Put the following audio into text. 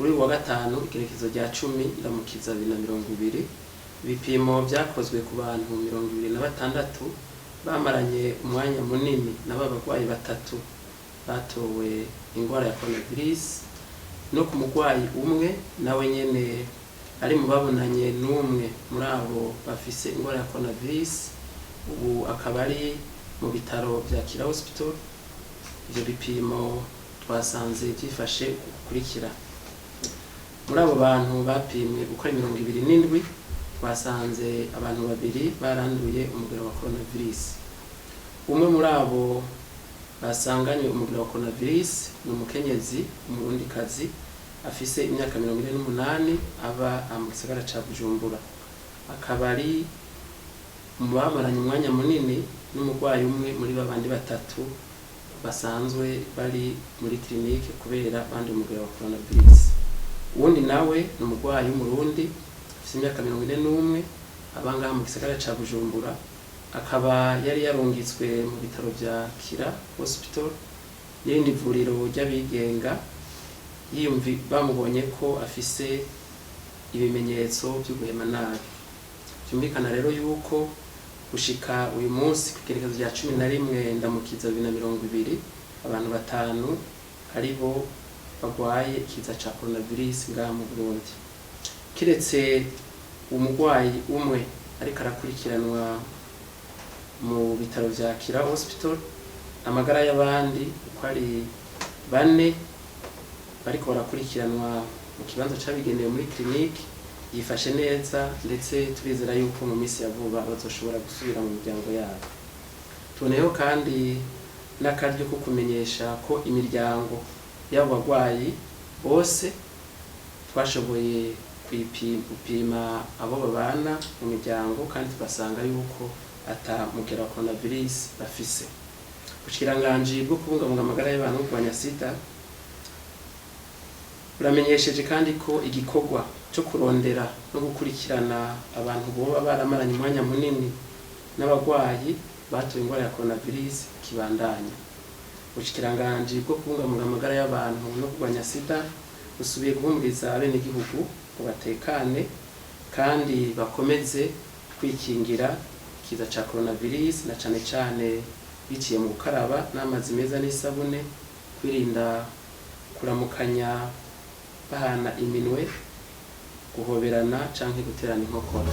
Kuri uyu wa gatanu, igerekezo rya 10 Ndamukiza 2020, ibipimo vyakozwe ku bantu 26 bamaranye umwanya munini na ba bagwayi batatu batowe ingwara ya coronavirus, no ku mugwayi umwe nawe nyene ari mu babonanye n'umwe muri abo bafise ingwara ya coronavirus, ubu akaba ari mu bitaro vya Kira Hospital. Ivyo bipimo twasanze vyifashe uku gukurikira: muri abo bantu bapimwe uko ari 27, twasanze abantu babiri baranduye umugera wa coronavirus. Umwe muri abo basanganywe umugera wa coronavirus ni umukenyezi, Umurundikazi, afise imyaka 48, aba mu gisagara ca Bujumbura, akaba ari mu bamaranye umwanya munini n'umurwayi umwe muri babandi batatu basanzwe bari muri clinique kubera banduye umugera wa coronavirus. Uwundi nawe ni umurwayi w'Umurundi afise imyaka 41, aba ngaha mu gisagara ca Bujumbura, akaba yari yarungitswe mu bitaro vya Kira Hospital n'irindi vuriro ry'abigenga, yiyumvi bamubonye ko afise ibimenyetso vyo guhema nabi. Vyumvikana rero yuko gushika uyu munsi, kw'igerekezo rya 11 Ndamukiza 2020, abantu batanu aribo bagwaye ikiza ca coronavirus ngaha mu Burundi, kiretse umugwayi umwe ariko arakurikiranwa mu bitaro vya Kira Hospital. Amagara y'abandi uko ari bane bariko barakurikiranwa mu kibanza cabigenewe muri clinique yifashe neza, ndetse turizera yuko mu minsi ya vuba bazoshobora gusubira mu miryango yabo. Tuboneyeho kandi n'akaryo ko kumenyesha ko imiryango y'abo bagwayi bose twashoboye gupima abo babana mu miryango, kandi tugasanga yuko ata mugera wa coronavirus bafise. Ubushikiranganji bwo kubungabunga amagara y'abantu no kurwanya sida buramenyesheje kandi ko igikorwa cyo kurondera no gukurikirana abantu boba baramaranye umwanya munini n'abagwayi batoye ingwara ya coronavirus kibandanya. Ubushikiranganji bwo kubungabunga amagara y'abantu no kurwanya sida busubiye guhumuriza abenegihugu ngo batekane kandi bakomeze kwikingira ikiza ca coronavirus, na cane cane biciye mu gukaraba n'amazi meza n'isabune, kwirinda kuramukanya bahana iminwe, guhoberana canke guterana inkokora.